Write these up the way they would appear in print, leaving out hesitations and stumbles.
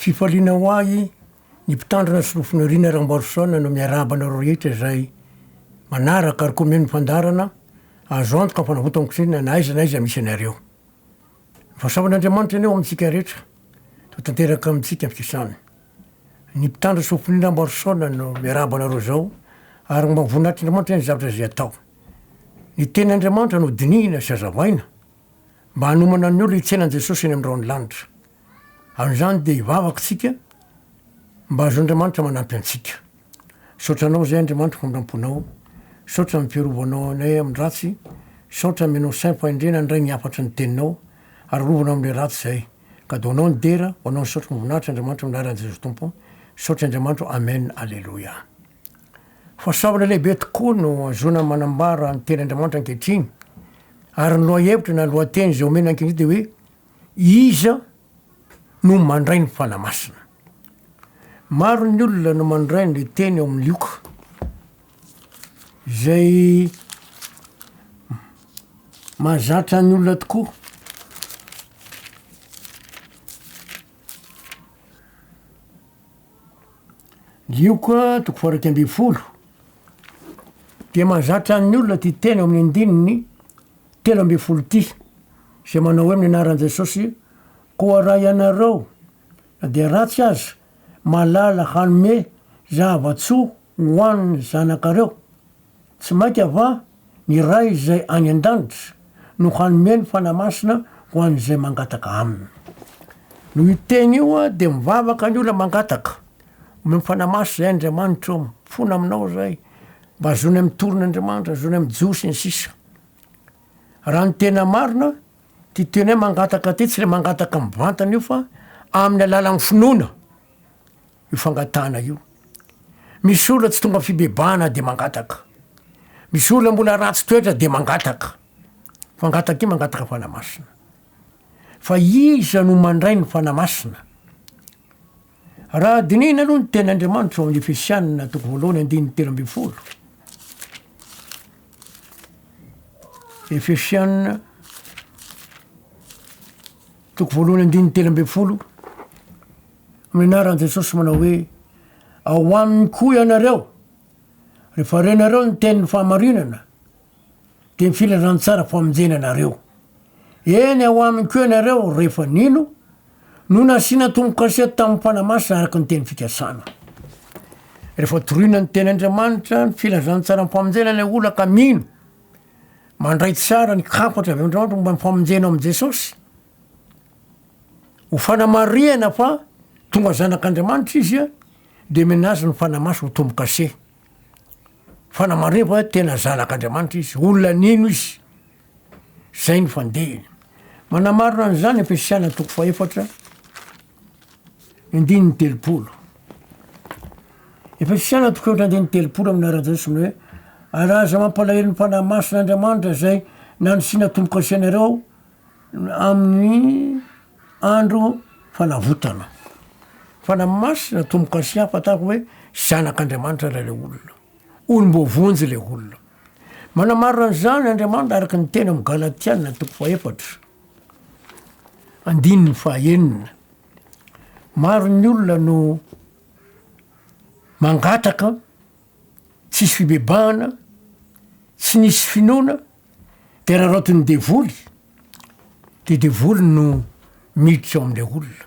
Fifaliana ho ahy ny mpitandrina Solofonirina Ramboarison no miarahaba anareo rehetra izay manaraka ary koa mihaino ny fandaharana Azo antoka ny fanavotana ny na aiza na aiza misy anareo. Ny fahasoavan'Andriamanitra anie ho amintsika rehetra, ho tanteraka amintsika ny fikasany. Ny mpitandro Solofonirina Ramboarison no miarahaba anareo izao ary mba voninahitr'Andriamanitra ny zavatra izay atao. Ny tenin'Andriamanitra no dinihina sy hazavaina mba hanomana ny olona hitsena an'i Jesosy eny amin'ny rahon'ny lanitra. Amin'izany dia hivavaka isika mba hahazoan'Andriamanitra manampy antsika. Misaotra Anao izay Andriamanitra famindram-ponao. Misaotra amin'ny fiarovanao anay amin'ny ratsy. Misaotra amenao saim-pahendrena handray ny hafatry ny teninao ary arovanao amin'ilay ratsy izay. Ka dia ho Anao ny dera, ho Anao ny saotra ny voninahitra Andriamanitra amin'ny anaran'i Jesosy Tompo. Misaotra Andriamanitra Amen Aleloia. Fahasoavana lehibe tokoa no ahazoana manambara ny tenin'Andriamanitra ankehitriny. Ary ny lohahevitra na lohateny izay omena ankehitriny dia hoe Iza no mandray ny Fanahy Masina? Maro ny olona no mandray ny teny ao amin'ny Lioka, izay mahazatra ny olona tokoa. Lioka toko faha-iraika ambin'ny folo dia mahazatra ny olona ity teny ao amin'ny andininy 13 ity, izay manao hoe amin'ny anaran'i Jesosy, Koa raha ianareo, na dia ratsy aza, mahalala hanome zava-tsoa ho an'ny zanakareo, tsy mainka va ny Ray izay any an-danitra no hanome ny Fanahy Masina ho an'izay mangataka Aminy. Noho io teny io dia mivavaka ny olona mangataka, omeo ny Fanahy Masina izay Andriamanitra ô, mifona aminao izahay, mba ahazoanay mitory ny Andriamanitra, ahazoanay mijoro sy ny sisa. Raha ny tena marina, ity teny hoe mangataka ity tsy le mangataka mivantana io fa amin'ny alalan'ny finoana io fangatahana io. Misy olona tsy tonga fibebahana de mangataka. Misy olona mbola ratsy toetra de mangataka. Fangataka io mangataka Fanahy Masina. Fa iza no mandray ny Fanahy Masina? Raha dinihina aloha ny tenin'Andriamanitra ao amin'ny Efesianina toko voalohany andininy 13. Efesianina toko voalohany andininy 13 amin'ny anaran'i Jesosy manao hoe ao aminy koa ianareo rehefa renareo ny tenin'ny fahamarinana dia ny filazantsara famonjena anareo. Eny, ao aminy koa ianareo rehefa nino, no nasiana tombo-kase tamin'ny Fanahy Masina araka ny teny fikasana. Rehefa torina ny teny Andriamanitra, ny filazantsaran'ny famonjena ilay olona ka mino, mandray tsara ny hafatra avy amin'Andriamanitra momba ny famonjena ao amin'i Jesosy, ho fanamarihana fa tonga zanak'Andriamanitra izy, dia omena azy ny Fanahy Masina ho tombo-kase. Fanamarihana fa tena zanak'Andriamanitra izy, olona nino izy. Zay ny fandehiny. Manamarina an'izany Efesiana toko fahefatra, andininy 30. Efesiana toko efatra andininy 30 amin'ny anaran'i Jesosy ny hoe ary aza mampalahelo ny Fanahy Masina Andriamanitra izay nanisiana tombo-kase anareo amin'ny andro fanavotana. Fanahy Masina tombo-kase ahafantarako hoe zanak'Andriamanitra ilay olona. Olom-boavonjy ilay olona. Manamarina an'izany Andriamanitra araka ny teny amin'ny Galatiana toko fahefatra, andininy fahenina. Maro ny olona no mangataka, tsisy fibebahana, tsy nisy finoana, de raraotin'ny devoly, de devoly no miditra ao amin'ilay olona.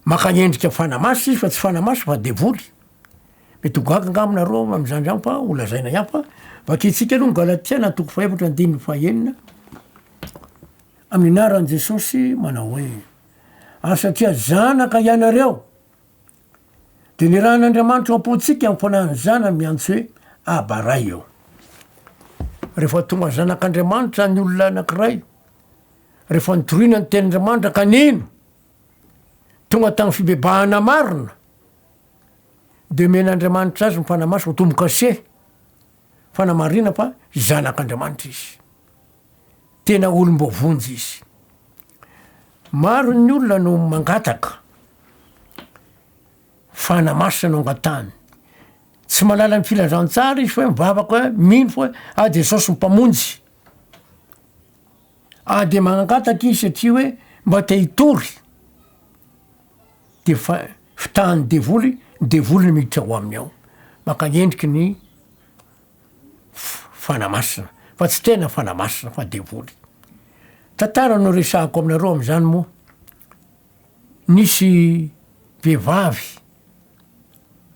Maka endrika fanahy masina izy fa tsy fanahy masina fa devoly. Mety ho gaga angamba nareo amin'izany izany fa ho lazaina ihany fa vakintsika aloha ny Galatiana toko fahefatra andininy fahenina amin'ny anaran'i Jesosy manao hoe ary satria zanaka ianareo dia nirahan'Andriamanitra ao am-pontsika ny fanahin'ny zanany miantso hoe Aba Ray eo. Rehefa tonga zanak'Andriamanitra ny olona anankiray, rehefa nitoriana ny tenin'Andriamanitra ka nino, tonga tamin'ny fibebahana marina, dia omen'Andriamanitra azy ny Fanahy Masina ho tombo-kase, fanamarihana fa zanak'Andriamanitra izy. Tena olom-boavonjy izy. Maro ny olona no mangataka Fanahy Masina no angatahany. Tsy mahalala ny filazantsara izy fa hoe mivavaka hoe mino fa hoe ah Jesosy no mpamonjy. Ah dia mangataka izy satria hoe mba te hitory. de fa fitahan'ny devoly, ny devoly no miditra ao aminy ao, maka endriky ny Fanahy Masina, fa tsy tena Fanahy Masina fa devoly. Tantara no resahako aminareo am'zany moa, nisy vehivavy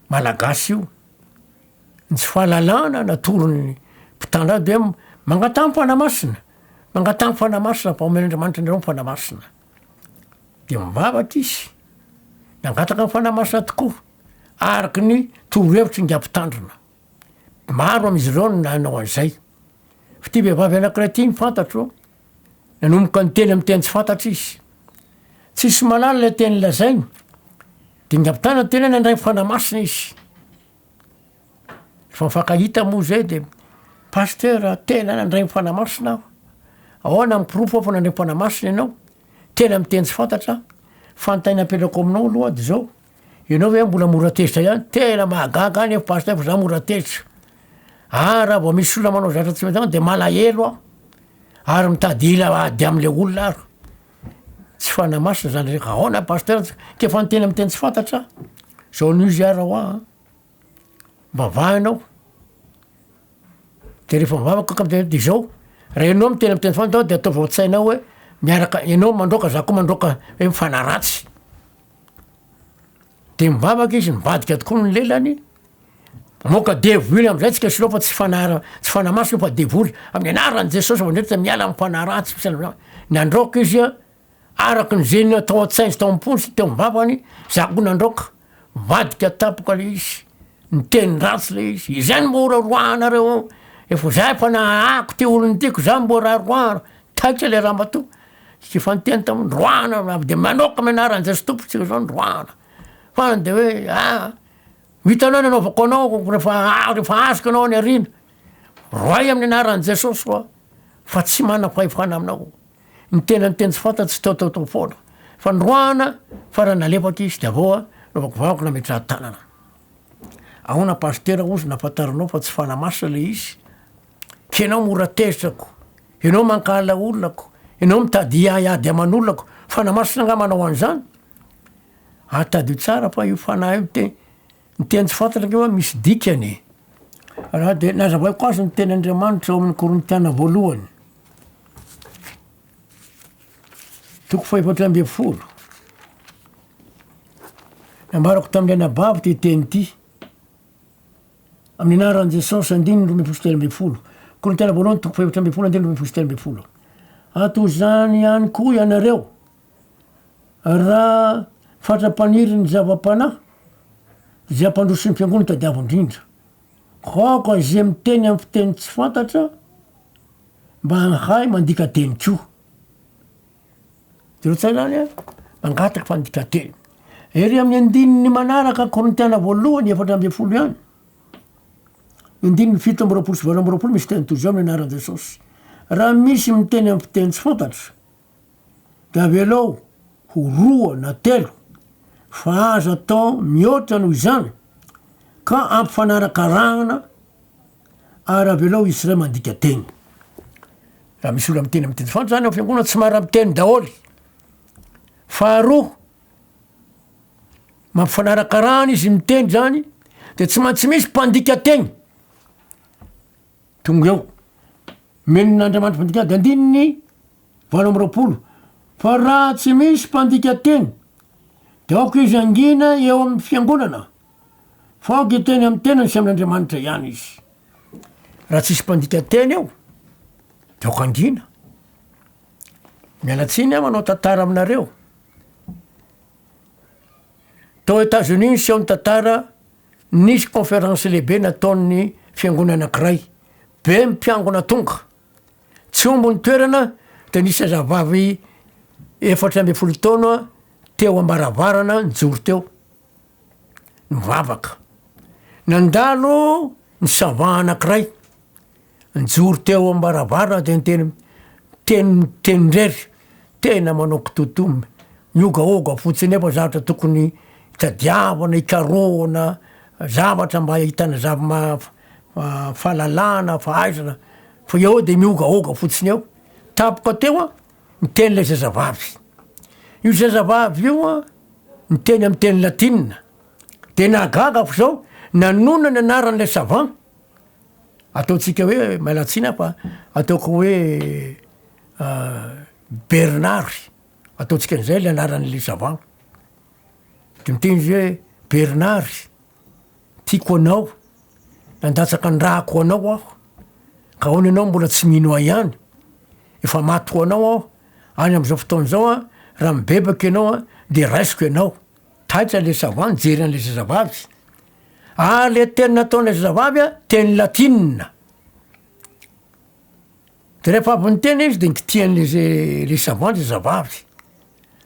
malagasy io, ny tsy fahalalana natoron'ny mpitandro azy de hoe mangataha ny Fanahy Masina, mangataha ny Fanahy Masina fa omen'Andriamanitra anareo ny Fanahy Masina. De mivavaka izy, nangataka ny Fanahy Masina tokoa, araky ny torohevitry ingahy mpitandrina. Maro amin'izy ireo no nanao an'izay. Fa ity vehivavy anankiray ity no fantatro, nanomboka niteny amin'ny teny tsy fantatra izy. Tsisy mahalala ilay teny lazainy. Dia ny ampitana ny teny hoe nandray ny Fanahy Masina izy. Rehefa mifankahita moa izay dia, Pasteur, tena nandray ny Fanahy Masina aho. Ahoana ny porofo aho fa nandray ny Fanahy Masina ianao? Tena miteny tsy fantatra aho. Fanontaniana apetrako aminao aloha dia izao, Ianao ve mbola mora tezitra ihany? Tena mahagaga ahy nefa pasteur fa za mora tezitra. Ah raha vao misy olona manao zavatra tsy mety amiko de malahelo aho. Ary mitady hila ady am'le olona aho. Tsy fanahy masina zany resaka, ahoana pasteur k'efa niteny amy teny tsy fantatra aho. Zao anio izy ary hoa an, mivavaha ianao. De rehefa mivavaka ka de de zao, raha ianao miteny amy teny tsy fantatra de ataovy ao an-tsainao hoe miaraka ianao mandroaka za koa mandroaka hoe mifanaratsy. De mivavaka izy, mivadika tokoa ny lelany, mamoaka devoly am'zay tsika sinoa fa tsy fanahy tsy fanahy masina io fa devoly, amin'ny anaran'i Jesosy vao ndraiky de miala amin'ny fanahy ratsy sy ny Nandroaka izy a, araky ny ze natao an-tsainy sy tao am-pony sy teo am-bavany, za koa nandroaka, mivadika tampoka le izy, niteny ratsy le izy, izay no mora roahanareo ao, efa za efa nahahako ty olona ty ko za mbola roahana, taitra le ramatoa. Tsy efa niteny taminy, roahana avy de manoka amin'ny anaran'i Jesoa Tompo tsika zao ny roahana. Farany de hoe ah, ho hitanao ny anaovako anao rehefa rehefa azoko ianao any aoriana. Roahy amin'ny anaran'i Jesosy hoa fa tsy manam-pahefana aminao. Ny tena niteny tsy fantatra tsy taotaotao foana. Fa noroahana fa raha nalefaka izy de avy eo nanaovako vavaka nametrahan-tanana. Ahoana pasitera ozy nahafantaranao fa tsy fanahy masina le izy? K'ianao mora tezitra ko, ianao mankahala olona ko, ianao mitady hiady aman'olona ko, fanahy masina angaha manao an'izany? Ary tadidio tsara fa io fanahy io te, ny teny tsy fantatra ange hoa misy dikany e. Raha de nazavaiko azy ny tenin'Andriamanitra ao amin'ny Korintiana voalohany, toko fahefatra ambin'ny folo, nambarako tamin'ny anabavy ty teny ity. Amin'ny anaran'i Jesosy, andininy 12 sy 13. Korintiana voalohany toko faha-14 andininy 12 sy 13. Ato izany ihany koa ianareo, raha fatra-paniry ny zava-panahy, izay hampandroso ny fiangonana tadiavo indrindra. Aoka izay miteny amin'ny fiteny tsy fantatra mba hahay mandika teny koa. Jereo tsara izany an, mangataka fandikan-teny. Ery amin'ny andininy manaraka Korintiana voalohany 14 ihany, andininy 27 sy 28 misy teny toy izao amin'ny anaran'i Jesosy. Raha misy miteny amin'ny fiteny tsy fantatra, dia avelao ho roa na telo, fa aza atao mihoatra noho izany, ka ampifanarakarahana ary avelao hisy iray mandika teny. Raha misy olona miteny amin'ny teny fantatra zany ao fiangonana tsy mahay miteny daholo. Faharoa, mampifanarakarahana izy miteny zany de tsy maintsy misy mpandika teny tonga eo. Omen'Andriamanitra mpandika de andininy 28, fa raha tsy misy mpandika teny de aoka izy hangina eo amin'ny fiangonana fa aoka hiteny amin'ny tenany sy amin'Andriamanitra ihany izy. Raha tsisy mpandika teny eo de aoka hangina. Miala tsiny aho manao tantara aminareo. Tao Etats-Unis niseho ny tantara, nisy conférence lehibe nataon'ny fiangonana anankiray. Be ny mpiangona tonga. Tsy omby ny toerana de nisy zazavavy 14 taona teo am-baravarana nijoro teo. nivavaka. Nandalo ny savant anankiray, nijoro teo am-baravarana de niteny, niteny niteny irery, tena manao kitoatoa, miogaoga fotsiny nefa zavatra tokony hitadiavana, hikarohana zavatra mba ahitana zava-maha- fahalalana, fahaizana, fa eo de miogaoga fotsiny eo. Tampoka teo an, niteny le zazavavy. Io zazavavy io an. Niteny amin'ny teny latinina. Dia nahagaga fa izao, nanonona ny anaran'ilay savant, ataontsika hoe, miala tsiny aho fa ataoko hoe Bernard, ataontsika an'izay ilay anaran'ilay savant. Dia miteny izy hoe, Bernard, tiako anao, nandatsaka ny rako ho anao aho, ka ahoana ianao mbola tsy mino ahy ihany? Efa maty ho anao aho, any amin'izao fotoana izao an, raha mibebaka ianao an, dia raisiko ianao. Taitra ilay savant nijery an'ilay zazavavy. Ary ilay teny nataon'ilay zazavavy an, teny latinina. De rehefa avy niteny izy de nikitihan'le ze le savant le zazavavy.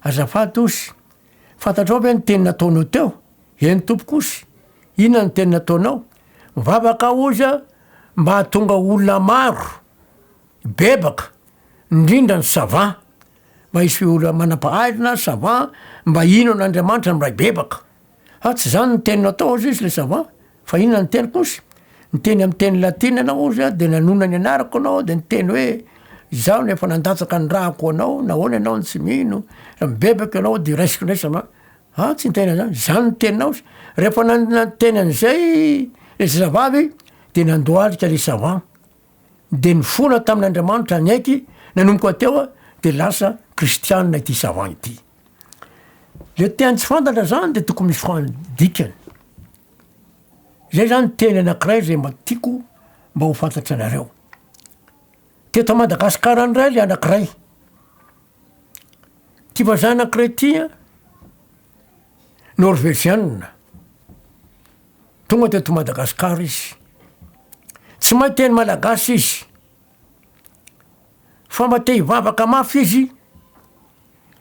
Azafady osy, fantatrao ve ny teny nataonao teo? Eny tompoko osy. Inona ny teny nataonao? Mivavaka aho ozy a, mba hahatonga olona maro hibebaka, indrindra ny savant. Mba hisy olona manam-pahaizana, savant, mba hino an'Andriamanitra mba hibebaka. Ha tsy zany ny teny natao hozy izy le savant, fa inona ny teny kosa? Niteny amin'ny teny latina ianao hozy aho de nanonona ny anarako ianao de niteny hoe izaho no efa nandatsaka ny rako ho anao, nahoana ianao no tsy mino? Raha mibebaka ianao de raisiko indray savant. Ha tsy niteny an'zany, zany ny teninao hozy. Rehefa nan- niteny an'izay le zazavavy de nandohalika le savant, de nifona tamin'Andriamanitra niaiky, nanomboka teo de lasa kristianina ity savant ity. Le teny tsy fantatra zany de tokony misy fan- dikany. Zay zany teny anakiray zay mba tiako mba ho fantatranareo. Teto Madagasikara ndray le anakiray, ty vazaha anakiray ty an, norvezianina, tonga teto Madagasikara izy, tsy mahay teny malagasy izy, fa mba te hivavaka mafy izy,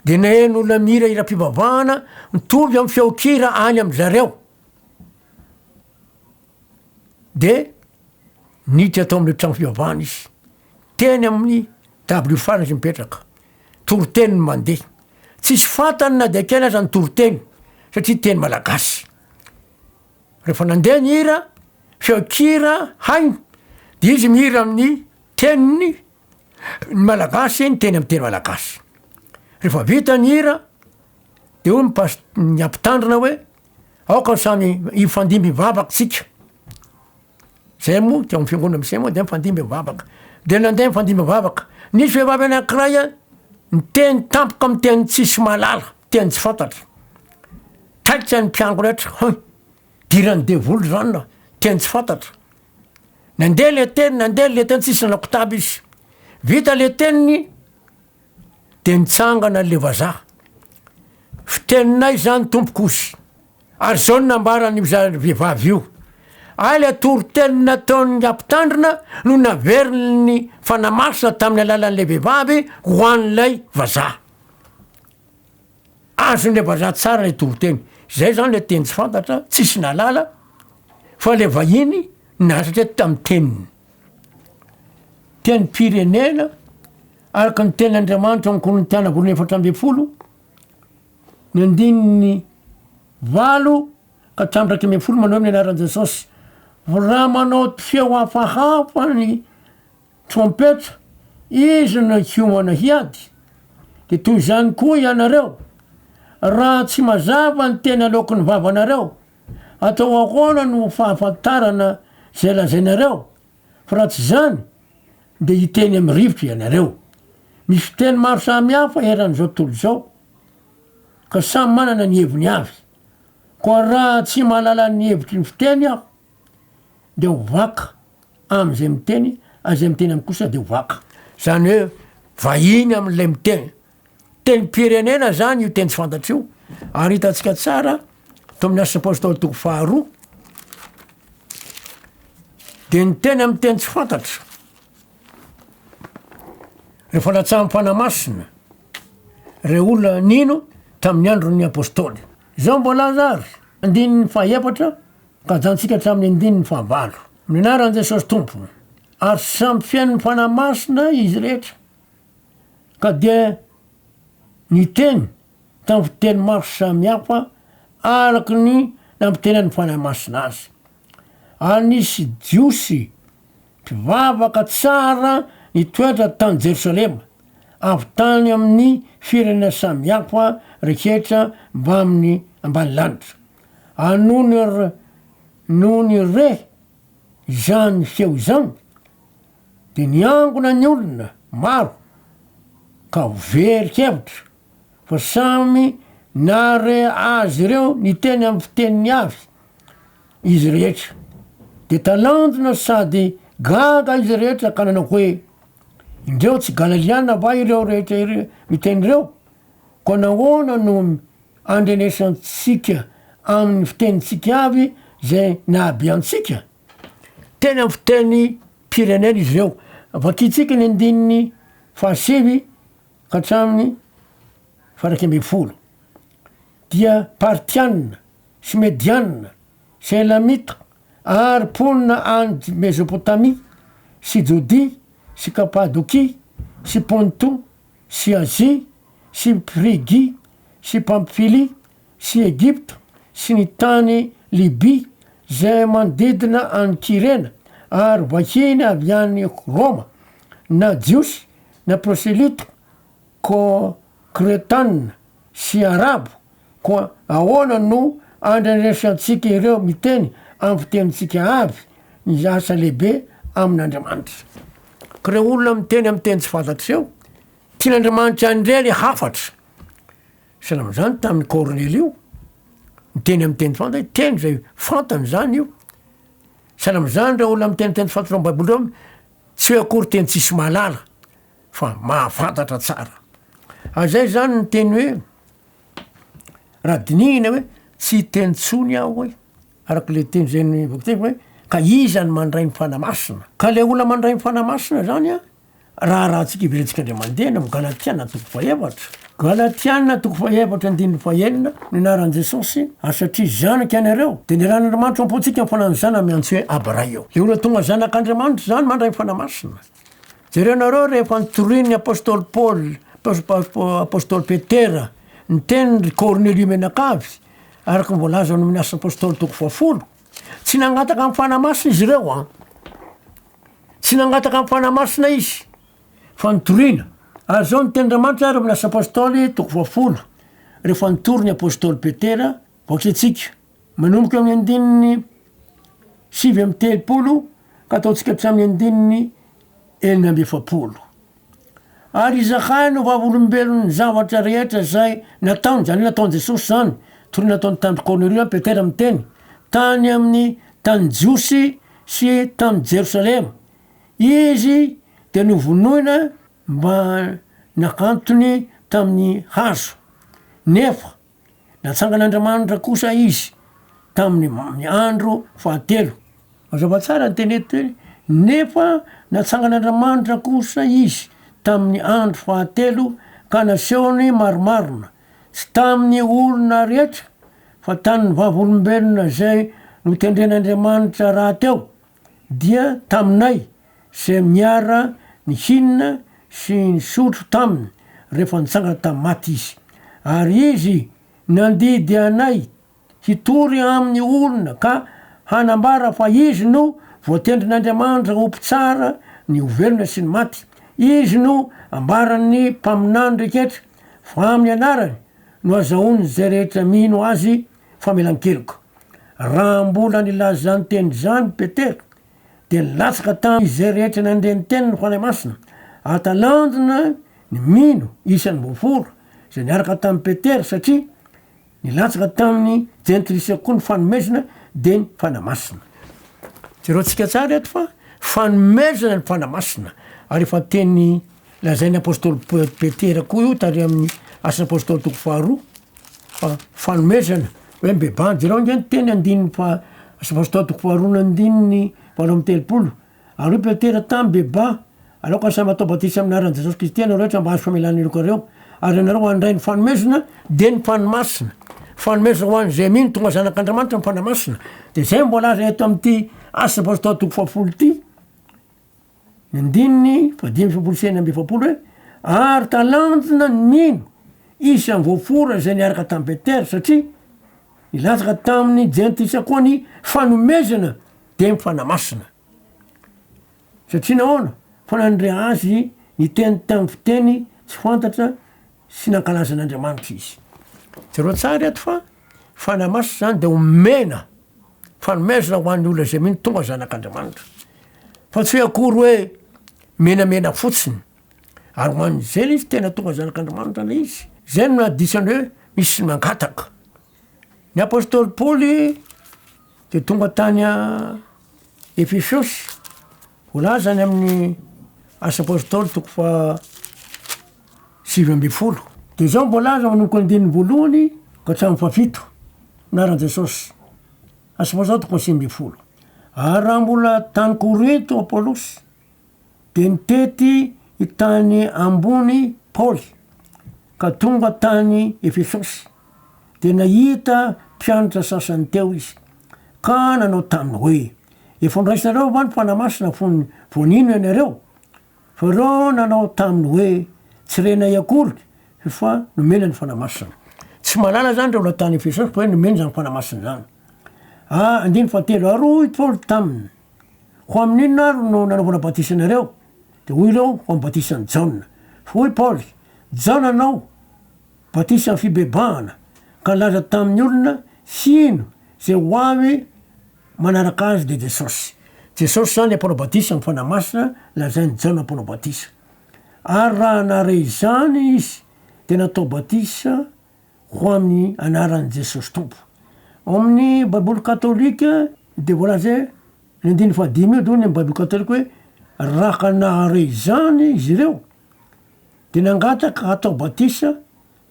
de naheno olona mihira hiram-pivavahana mitovy amin'ny feon-kira any amin-dry zareo, de niditra tao amin'ilay trano fivavahana izy, teny amin'ny W farany izy mipetraka, toriteny no mandeha, tsisy fantany na dia kely aza ny toriteny satria teny malagasy, rehefa nandeha ny hira, feon-kira hainy, de izy mihira amin'ny teniny Ny Malagasy niteny amin'ny teny malagasy. Rehefa vita ny hira de hoy ny pas- ny ampitandrina hoe aoka samy hifandimby hivavaka tsika. Zay moa teo amin'ny fiangonana misy anay moa de mifandimby mivavaka. De nandeha nifandimby mivavaka. Nisy vehivavy anankiray a, niteny tampoka amin'ny teny tsisy mahalala, teny tsy fantatra. Taitra ny mpiangona rehetra, hein! Idiran'ny devoly zany na teny tsy fantatra. Nandeha le teny, nandeha le teny, tsisy nanao kotaba izy. Vita le teniny, de nitsangana le vazaha. Fiteninay zany tompoko ozy. Ary zao no nambaran'io za- vehivavy io. Ay le toriteny nataon'ny mpitandrina no naverin'ny Fanahy Masina tamin'ny alalan'le vehivavy ho an'ilay vazaha. Azon'ilay vazaha tsara ilay toriteny. Zay zany le teny tsy fantatra, tsisy nahalala, fa le vahiny nahatratra tamin'ny teniny. Tenim-pirenena, araka ny tenin'Andriamanitra ao amin'ny Korintiana voalohany 14, ny andininy valo ka hatramin'ny 11 manao hoe amin'ny anaran'i Jesosy, raha manao feo hafahafa ny Trompetra, izy no hiomana hiady, dia toy izany koa ianareo, raha tsy mazava ny teny aloaky ny vavanareo, atao ahoana no ho fahafantarana izay lazainareo? Fa raha tsy izany, dia hiteny amin'ny rivotra ianareo. Misy fiteny maro samihafa eran'izao tontolo izao, ka samy manana ny heviny avy. Koa raha tsy mahalala ny hevitry ny fiteny aho, dia ho vaka amin'izay miteny, ary izay miteny amiko kosa dia ho vaka. Izany hoe vahiny amin'ilay miteny. Tenim-pirenena izany io teny tsy fantatra io, ary hitantsika tsara tao amin'ny Asan'ny Apôstôly toko faharoa, dia niteny amin'ny teny tsy fantatra. Rehefa latsahan'ny Fanahy Masina ireo olona nino tamin'ny andron'ny Apôstôly. Izao no voalaza ary, andininy fahaefatra ka ajanontsika hatramin'ny andininy fahavalo. Amin'ny anaran'i Jesosy Tompo, ary samy feno ny Fanahy Masina izy rehetra, ka dia niteny tamin'ny fiteny maro samihafa araka ny nampitenenan'ny Fanahy Masina azy. Ary nisy Jiosy mpivavaka tsara nitoetra tany Jerosalema. avy tany amin'ny firenena samihafa rehetra mbamin'ny ambanilanitra. Ary nony nony re izany feo izany, dia niangona ny olona maro ka very hevitra, fa samy nahare azy ireo niteny amin'ny fiteniny avy izy rehetra. Dia talanjona sady gaga izy rehetra ka nanao hoe, Indreo tsy Galiliana va ireo rehetra ireo miteny ireo? Koa nahoana no andrenesantsika amin'ny fitenintsika avy izay nahabe antsika? Teny amin'ny fitenim-pirenena izy ireo. Vakintsika ny andininy fahasivy ka hatramin'ny faha-11. Dia Partiana sy Mediana sy Elamita ary mponina any Mezopotamia sy Jodia sy Kapadokia sy Ponto sy Azia sy Frigia sy Pamfilia sy Egypta sy ny tany Libia izay manodidina an'i Kyrena ary vahiny avy any Roma, na Jiosy na proselyta, ko Kretana sy Arabo, koa ahoana no andrenesantsika ireo miteny amin'ny fitenintsika avy ny asa lehibe amin'Andriamanitra? Ka ireo olona miteny amin'ny teny tsy fantatra ireo, tian'Andriamanitra handre le hafatra. Sahala amin'izany tamin'i Kornelio, miteny amin'ny teny fantatra, teny izay fantany izany io. Sahala amin'izany ireo olona miteny teny tsy fantatra ao amin'ny Baiboly ireo, tsy hoe akory teny tsisy mahalala. fa mahafantatra tsara. Ary zay zany ny teny hoe raha dinihina hoe tsy hiteny intsony aho hoe araka le teny zay ny boky teny hoe ka iza no mandray ny Fanahy Masina? Ka le olona mandray ny Fanahy Masina zany an, raharahantsika iverentsika indray mandeha any amin'ny Galatiana toko fahefatra. Galatiana toko fahefatra andininy fahenina, ny anaran'i Jesosy, ary satria zanaka ianareo, dia niarahan'Andriamanitra ao am-pontsika ny Fanahin'ny Zanany miantso hoe Aba Ray ô. Le olona tonga zanak'Andriamanitra zany mandray ny Fanahy Masina. Jereo nareo rehefa nitorian'ny apostoly Paoly, apostoly Petera, ny teniny ry Kornelio mianakavy, araka ny voalaza ao amin'ny Asan'ny Apostoly toko fahafolo, tsy nangataka ny Fanahy Masina izy ireo an! Tsy nangataka ny Fanahy Masina izy, fa nitoriana. Ary izao ny tenin'Andriamanitra ary amin'ny Asan'ny Apostoly toko fahafolo, rehefa nitory ny apostoly Petera, Vakintsika manomboka amin'ny andininy 39 ka ataontsika hatramin'ny andininy 46. Ary izahay no vavolombelon'ny zavatra rehetra izay nataony, izany hoe nataon'i Jesosy izany, toy ny nataony tamin'i Kornelio, Petera miteny, tany amin'ny tany Jiosy sy tany Jerosalema. Izy dia novonoina mba nakantony tamin'ny hazo, nefa Natsangan'Andriamanitra kosa izy tamin'ny andro fahatelo. Mazava tsara ny teny eto hoe nefa natsangan'Andriamanitra kosa izy tamin'ny andro fahatelo ka nasehony marimarina, tsy tamin'ny olona rehetra fa tamin'ny vavolombelona izay notendren'Andriamanitra rahateo, dia taminay izay niara nihinana sy nisotro taminy rehefa nitsangana tamin'ny maty izy. Ary izy nandidy anay hitory amin'ny olona ka hanambara fa izy no voatendrin'Andriamanitra ho mpitsara ny ho velona sy ny maty. Izy no ambaran'ny mpaminany rehetra fa amin'ny anarany no azahoan'izay rehetra mino azy famelan-keloka. Raha mbola nilaza izany teny izany Petera, dia nilatsaka tamin' izay rehetra nandre ny teniny ny Fanahy Masina, ary talanjona ny mino isan' ny voaforo izay niaraka tamin'i Petera, satria nilatsaka tamin' ny Jentilisa koa ny fanomezana, dia ny Fanahy Masina. Jereontsika tsara eto fa fanomezana ny Fanahy Masina, ary efa teny lazain'ny apostoly Petera koa io tary amin'ny Asan'ny Apostoly toko faharoa. Fa fanomezana hoe mibebaha, jereo ange ny teny andininy faha Apostoly toko faharoa andininy 38, ary hoy Petera tamy mibebaha, aleoko samy atao batisa amin'ny anaran'i Jesosy Kristy ianareo rehetra mba hahazo famelana ny helokareo, ary ianareo handray ny fanomezana dia ny Fanahy Masina, fanomezana ho an'izay mino tonga zanak'Andriamanitra ny Fanahy Masina, dia izay no voalaza eto amin'ity Asa Apostoly toko fahafolo ity. Ny andininy fahadimy sy 46 hoe, Ary talanjona ny nino isan'ny voafora izay niaraka tamin'i Petera, satria nilatsaka tamin'ny jentilisa koa ny fanomezana dia ny Fanahy Masina. Satria nahoana? Fa nandre azy niteny tamin'ny fiteny. tsy fantatra sy nankalaza an'Andriamanitra izy. Jereo tsara eto fa Fanahy Masina izany dia omena fanomezana ho an'ny olona izay mino tonga zanak'Andriamanitra. Fa tsy hoe akory hoe menamena fotsiny. Ary ho an'izay ilay izy tena tonga zanak'Andriamanitra ilay izy. Izay no nahadiso an'ireo hoe misy mangataka. Ny apostoly Paoly dia tonga tany Efesosy, voalaza any amin'ny Asa Apôstôly toko faha 19. Dia izao no voalaza manomboka ny andininy voalohany ka hatramin'ny fahafito, anaran'i Jesosy. Asa Apôstôly toko faha 19. Ary raha mbola tany Korinto Apôlosy, dia nitety ny tany ambony Paoly, ka tonga tany Efesosy. Dia nahita mpianatra sasany teo izy, ka nanao taminy hoe, Efa noraisinareo va ny Fanahy Masina fony vao nino ianareo? Fa ireo nanao taminy hoe, Tsy renay akory fa nomena ny Fanahy Masina. Tsy mahalala izany ireo olona tany Efesosy fa hoe nomena izany Fanahy Masina izany. A, andininy fahatelo, Ary hoy Paoly taminy, Ho amin'inona ary no nanaovana batisa anareo? Dia hoy ireo, Ho amin'ny batisan'i Jaona. Fa hoy Paoly, Jaona nanao batisa amin'ny fibebahana, ka nilaza tamin'ny olona hino izay ho avy manaraka azy, dia Jesosy. Jesosy izany ilay mpanao batisa amin'ny Fanahy Masina lazain'i Jaona mpanao batisa. Ary raha nahare izany izy, dia natao batisa ho amin'ny anaran'i Jesosy Tompo. Ao amin'ny Baiboly katolika dia voalaza hoe, ny andininy fahadimy io dia hoy ny Baiboly katolika hoe, raha nahare izany izy ireo, dia nangataka hatao batisa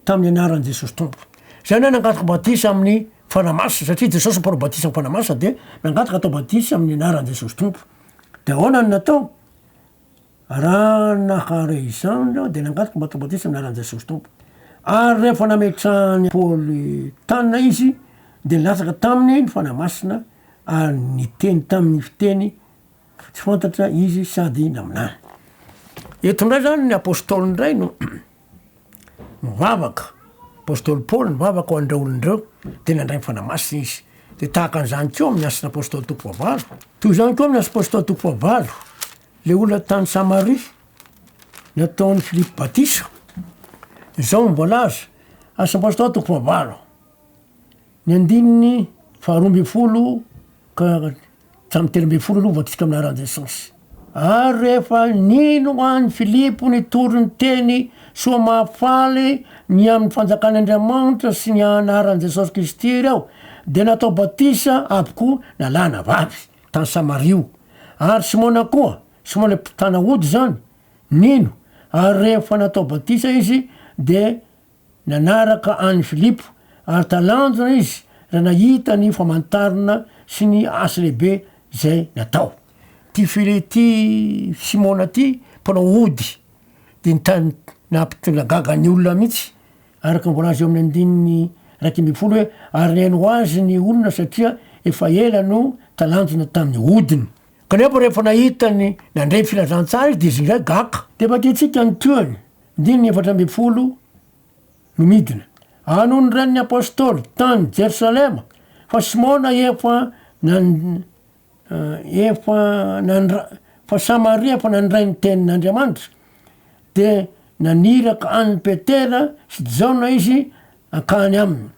tamin'ny anaran'i Jesosy Tompo. Izany hoe nangataka batisa amin'ny Fanahy Masina, satria Jesosy no mpanao batisa amin'ny Fanahy Masina, dia nangataka hatao batisa amin'ny anaran'i Jesosy Tompo. Dia ahoana no natao? Raha nahare izany ireo, dia nangataka mba hatao batisa amin'ny anaran'i Jesosy Tompo. Ary rehefa nametrahan'i Paoly tanana izy, dia nilatsaka taminy ny Fanahy Masina, ary niteny tamin'ny fiteny tsy fantatra izy sady naminany. Eto indray zany ny apostoly indray no mivavaka, apostoly Paoly nivavaka ho an'ireo olona ireo, dia nandray ny Fanahy Masina izy. Dia tahaka an'izany koa amin'ny Asan'ny Apostoly toko fahavalo. Toy izany koa amin'ny Asan'ny Apostoly toko fahavalo, ilay olona tany Samaria nataon'i Filipo batisa. Izao no voalaza, Asan'ny Apostoly toko fahavalo, ny andininy faharoa ambin'ny folo ka hatramin'ny 13 aloha vakitsika amin'ny anaran'i Jesosy. Ary rehefa nino an'i Filipo nitory ny teny soa mahafaly ny amin'ny fanjakan'Andriamanitra sy ny anaran'i Jesosy Kristy ireo, dia natao batisa avokoa na lahy na vavy, tany Samaria io. Ary Simona koa, Simona ilay mpitana ody izany, nino, ary rehefa natao batisa izy, dia Nanaraka an'i Filipo ary talanjona izy raha nahita ny famantarana sy ny asa lehibe izay natao. Ity Fili, ity Simona ity mpanao ody dia nitany nampitolagaga ny olona mihitsy, araka ny voalaza eo amin'ny andininy 11 hoe, ary nihaino azy ny olona satria efa ela no talanjona tamin'ny odiny. Kanefa rehefa nahita ny nandre ny filazantsara izy dia izy indray gaga. Dia vakintsika ny tohiny. Andininy 14 no midina. Ary nony ren'ny apostoly tany Jerosalema fa Simona efa nan efa nandra fa Samaria efa nandray ny tenin'Andriamanitra, dia naniraka an'i Petera sy Jaona izy hankany aminy.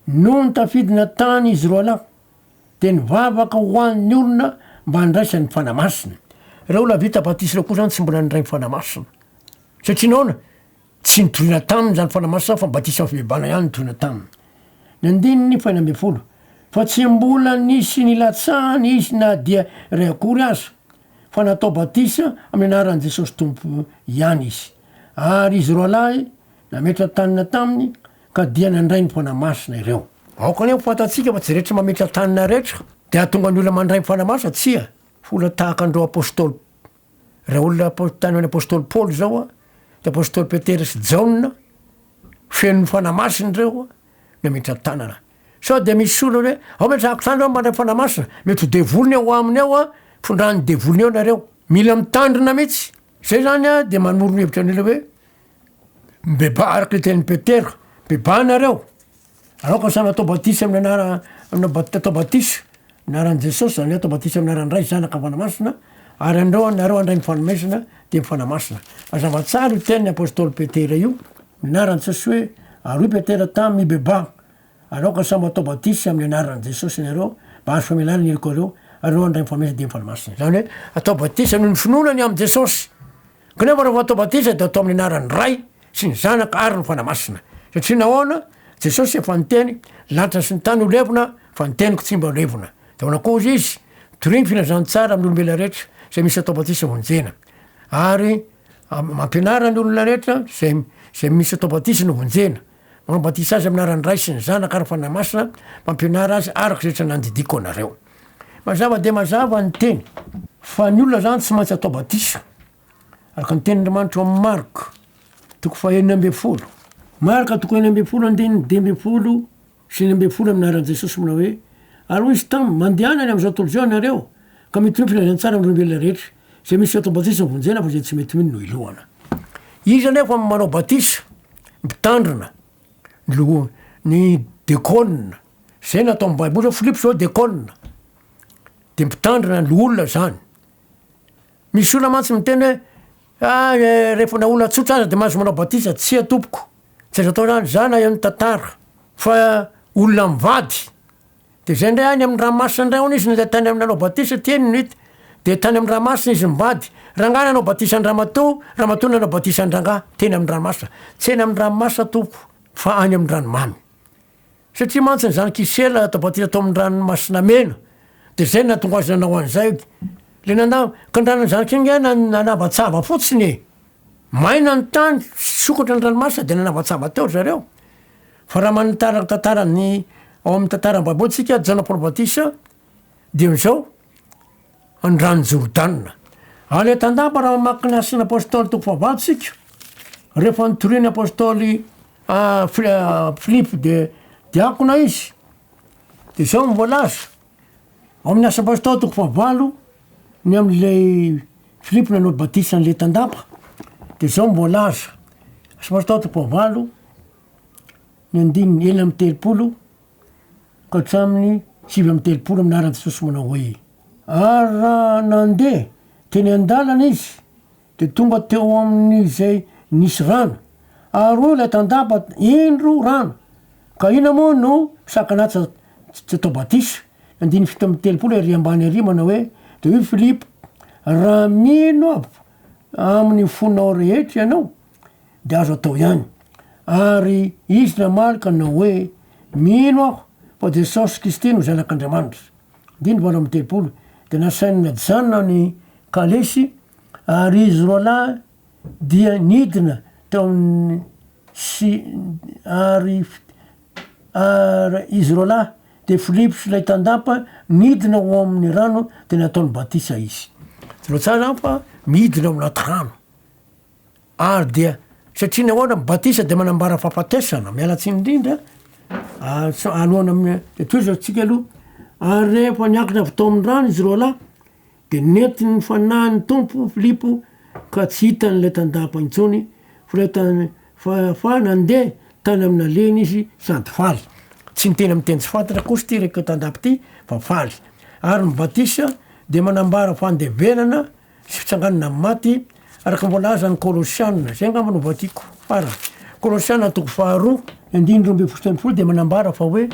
Nony tafidina tany izy roalahy, dia nivavaka ho an'ny olona mba handraisany ny Fanahy Masina. Ireo olona vita batisa ireo koa izany tsy mbola nandray ny Fanahy Masina. Satria nahoana? Tsy nitoriana taminy izany Fanahy Masina izany fa batisa amin'ny fibebahana ihany nitoriana taminy. Ny andininy faha 16, Fa tsy mbola nisy nilatsahany izy na dia iray akory aza, fa natao batisa amin'ny anaran'i Jesosy Tompo ihany izy. Ary izy roalahy nametra-tanana taminy ka dia nandray ny Fanahy Masina ireo. Aoka anie ho fantatsika fa tsy rehetra mametra-tanana rehetra dia hahatonga ny olona mandray ny Fanahy Masina, tsia, fa olona tahaka an'ireo apostoly, raha olona tany amin'ny apostoly Paoly izao, dia apostoly Petera sy Jaona, feno ny Fanahy Masina ireo, nametra-tanana. Sao dia misy olona hoe, ao ametrahako tanana aho mandray Fanahy Masina, mety ho devoly ny ao aminy ao an, fondran'ny devoly eo nareo. Mila mitandrina mihitsy. Zay zany an, dia manoro hevitra ny olona hoe, Mibebaha araka ny tenin'i Petera, mibebaha nareo, aoka samy atao batisa amin'ny anara, atao batisa amin'ny anaran'i Jesosy, izany hoe atao batisa amin'ny anaran'ny Ray, Zanaka, Fanahy Masina, ary andreo nareo handray ny fanomezana. dia ny Fanahy Masina. Mazava tsara io tenin'ny apostoly Petera io, ny anaran'i Jesosy hoe, ary hoy Petera taminy, Mibebaha, ary aoka samy hatao batisa amin'ny anaran'i Jesosy ianareo, mba hahazo famelana ny helokareo, ary ianao handray ny fanomezana dia ny Fanahy Masina. Izany hoe atao batisa noho ny finoana ny amin'i Jesosy. Kanefa rehefa atao batisa dia atao amin'ny anaran'ny Ray sy ny Zanaka ary ny Fanahy Masina. Satria nahoana? Jesosy efa niteny, lanitra sy ny tany ho levona, fa ny teniko tsy mba ho levona. Dia ahoana koa hozy izy? Torio ny filazantsara amin'ny olombelona rehetra izay misy atao batisa vonjena. Ary mampianara ny olona rehetra izay izay misy atao batisa no vonjena. Manao batisa azy amin'ny anaran'ny Ray sy ny Zanaka ary ny Fanahy Masina, mampianara azy araka izay rehetra nandidiako anareo. Mazava dia mazava ny teny fa ny olona zany tsy maintsy atao batisa araka ny tenin'Andriamanitra ao amin'ny Marka toko fahenina ambin'ny folo. Marka toko 16 andininy 15 sy 16 amin'ny anaran'i Jesosy manao hoe, Ary hoy Izy taminy, Mandehana any amin'izao tontolo izao ianareo, ka mitoria ny filazantsara amin'ny olombelona rehetra. Izay misy atao batisa no vonjena, fa izay tsy mety mino no helohana. Iza anefa no manao batisa? Ny mpitandrina, ny loholona, ny dekôna. Izay no atao amin'ny Baiboly hoe Filipo izao dekôna. Dia mpitandrina ny loholona izany. Misy olona mantsy miteny hoe, ah, rehefa na olona tsotra aza dia mahazo manao batisa. Tsia tompoko, tsy azo atao izany. Za naheno tantara fa olona mivady, dia zay indray any amin'ny ranomasina indray hono izy no tany amin'ny nanao batisa, teny no hita. Dia tany amin'ny ranomasina izy mivady. Rangahy nanao batisa an-dramatoa, ramatoa nanao batisa an-drangahy, teny amin'ny ranomasina. Tsy eny amin'ny ranomasina tompoko fa any amin'ny ranomamy. Satria mantsy ny zanak'i Isela atao batisa tao amin'ny ranomasina mena, dia izay no nahatonga azy nanao an'izay. Ilay nanda, ka ny ranon'ny zanak'i angaha nanavatsava fotsiny e! Maina ny tany, sokatra ny ranomasina dia nanavatsava teo ry zareo. Fa raha manantara ny tantaran'ny, ao amin'ny tantaran'ny Baiboly tsika, Jaona mpanao batisa, dia izao, ny ranon'i Jordana. Any an-tandapa raha mamaky ny Asan'ny Apôstôly toko fahavalo tsika, rehefa nitorian'ny Apôstôly Filipo de diakona izy, de zao no voalaza, ao amin'ny Asa Apôstôly toko fahavalo, ny amin'ilay Filipo nanao batisa an'ilay tandapa, de zao no voalaza, Asa Apôstôly toko fahavalo, ny andininy 36 ka hatramin'ny 39 amin'ny anaran'i Jesosy manao hoe, Ary raha nandeha teny an-dalana izy, dia tonga teo amin'izay nisy rano, ary hoy ilay tandapa, Indro rano, ka inona moa no sakana ahy tsy hatao batisa? Andininy 37 ery ambany ery manao hoe, Dia hoy Filipo, Raha mino aho amin'ny fonao rehetra ianao, dia azo atao ihany. Ary izy namaly ka nanao hoe, Mino aho fa Jesosy Kristy no Zanak'Andriamanitra. Andininy 38, Dia nasainy najanona ny kalesy, ary izy roalahy dia nidina teo amin'ny sy ary ary izy roalahy dia Filipo sy ilay tandapa nidina ho amin'ny rano dia nataony batisa izy. Jereo tsara zany fa midina ao anaty rano. Ary dia satria nahoana ny batisa dia manambara fahafatesana, miala tsiny indrindra, alohan'ny amin'ny dia tohizantsika aloha, ary rehefa niakatra avy tao amin'ny rano izy roalahy dia nentin'ny fanahin'ny Tompo Filipo ka tsy hitany ilay tandapa intsony fa ilay tan- fa fa nandeha tany amin'ny nalehiny izy sady faly. Tsy niteny amin'ny teny tsy fantatra kosa ity reka tandapa ity fa faly. Ary ny batisa dia manambara fandevenana sy fitsanganana amin'ny maty, araka ny voalazan'ny Kolosiana, izay angamba no vakiko farany. Kolosiana toko faharoa, andininy 12 sy 13 dia manambara fa hoe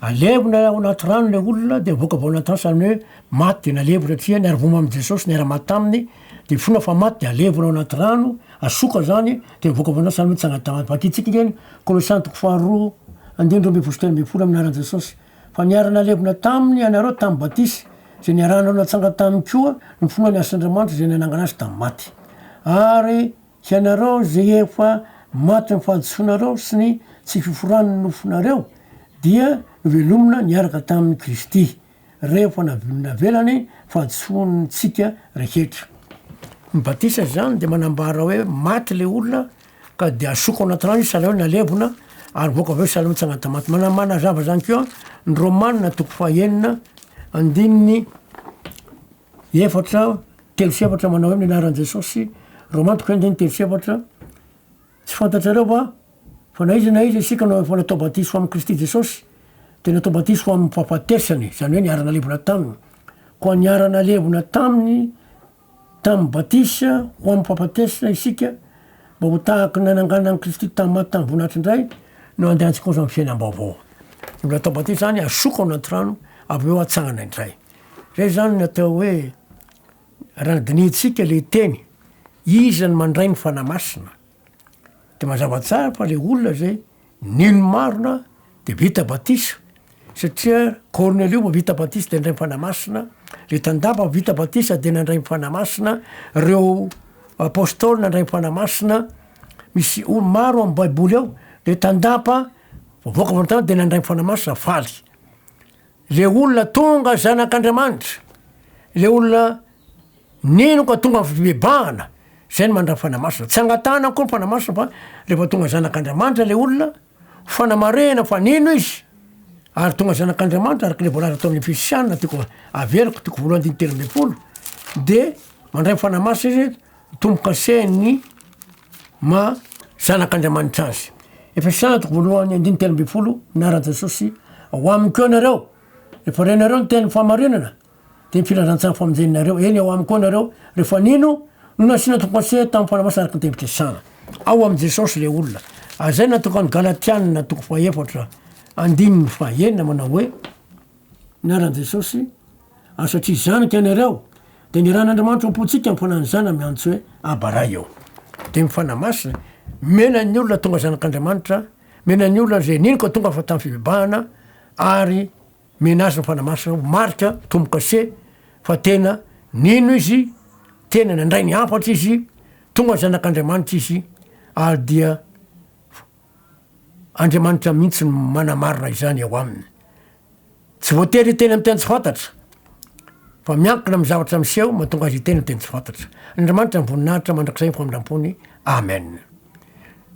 alevina ao anaty rano ilay olona dia mivoaka avy ao anaty rano, izany hoe maty dia nalevina satria niara-voa amin'i Jesosy, niara-maty taminy, dia finoana fa maty dia alevina ao anaty rano, asoka izany, dia mivoaka avy ao anaty rano, izany hoe mitsangana tamin'ny maty. Vakintsika anie ny Kolosiana toko faharoa, andininy 12 sy 13 amin'ny anaran'i Jesosy. Fa niara-nalevina taminy ianareo tamin'ny batisa, izay niarahanareo natsangana taminy koa ny finoana ny asan'Andriamanitra izay nanangana azy tamin'ny maty. Ary hianareo izay efa maty ny fahadisoanareo sy ny tsy fiforan'ny nofonareo dia novelomina niaraka tamin'i Kristy, rehefa navelany fahadisoantsika rehetra. Ny batisa izany dia manambara hoe maty ilay olona ka dia asoka ao anaty rano izy sahala hoe nalevina ary mivoaka avy eo sahala hoe nitsangana tamin'ny maty. Mana- manazava izany koa ny Romana toko fahenina andininy efatra, telo sy efatra manao hoe amin'ny anaran'i Jesosy, Romana toko fahenina andininy telo sy efatra, tsy fantatrareo va fa na iza na iza isika no efa natao batisa ho amin'i Kristy Jesosy dia natao batisa ho amin'ny fahafatesany, izany hoe niara-nalevina taminy. Koa niara-nalevina taminy. tamin'ny batisa ho amin'ny fahafatesana isika mba ho tahaky ny nananganana an'i Kristy tamin'ny maty tamin'ny voninahitra indray no andehantsika kosa amin'ny fiainam-baovao. Ny olona atao batisa zany asoka ao anaty rano avy eo atsangana indray. Zay zany ny atao hoe raha dinihintsika le teny iza no mandray ny Fanahy Masina de mazava tsara fa le olona zay nino marina de vita batisa satria Kornelio vao vita batisa de nandray ny Fanahy Masina, le tandapa vita batisa de nandray ny Fanahy Masina, reo apôstôly nandray ny Fanahy Masina, misy olo maro am baiboly ao le tandapa voavoaka avy an-tany de nandray ny Fanahy Masina faly. Le olona tonga zanak'Andriamanitra, le olona nino ka tonga am fibebahana, zay no mandray ny Fanahy Masina. Tsy angatahana akory ny Fanahy Masina fa rehefa tonga zanak'Andriamanitra le olona, fanamarihana fa nino izy ary tonga zanak'Andriamanitra araka ilay voalaza tao amin'ny Efesiana toko averiko toko voalohany andininy 13 de mandray ny Fanahy Masina izy tombo-kasehan'ny maha zanak'Andriamanitra azy. Efesiana toko voalohany andininy 13 anaran'i Jesosy ao aminy koa ianareo rehefa renareo ny tenin'ny fahamarinana Dia ny filazantsaran'ny famonjenareo, eny, ao aminy koa nareo, rehefa nino, no nasiana tombo-kase tamin'ny Fanahy Masina araka ny tenim-pikasana. Ao amin'i Jesosy ilay olona. Ary izay no natokan'ny Galatiana toko fahefatra andininy fahenina manao hoe, Ny anaran'i Jesosy, ary satria zanaka ianareo, dia nirahan'Andriamanitra ao am-pontsika ny Fanahin'ny Zanany miantso hoe, Aba Ray ô. Dia ny Fanahy Masina, mena ny olona tonga zanak'Andriamanitra, mena ny olona izay nino ka tonga fa tamin'ny fibebahana, ary Mena azy ny Fanahy Masina ho marika tombo-kase fa tena nino izy, tena nandray ny hafatra izy, tonga zanak'Andriamanitra izy ary dia Andriamanitra mihitsy no manamarina izany eo aminy. Tsy voatery hiteny amin'ny teny tsy fantatra fa miankina amin'ny zavatra miseho mahatonga azy hiteny amin'ny teny tsy fantatra. Andriamanitra ny voninahitra mandrakizay ny famindram-pony. Amen.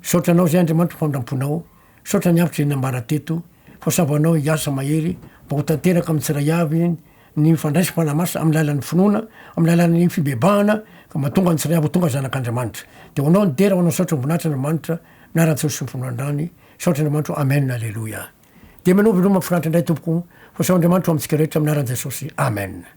Misaotra anao izay Andriamanitra famindram-ponao. Misaotra ny hafatra izay nambara teto. Fahasoavanao hiasa mahery mba ho tanteraka amin'ny tsiray avy ny fandraisam-panahy masina amin'ny alalan'ny finoana, amin'ny alalan'ny fibebahana ka mahatonga ny tsiray avy ho tonga zanak'Andriamanitra. Dia ho anao ny dera, ho anao ny saotra, voninahitra Andriamanitra, miara-tsoa sy finoan-drany. Saotra Andriamanitra o, Amen Aleloia. Dia manohy veloma mahafinaritra indray tompoko, fahasoavan'Andriamanitra ho amintsika rehetra amin'ny anaran'i Jesosy. Amen.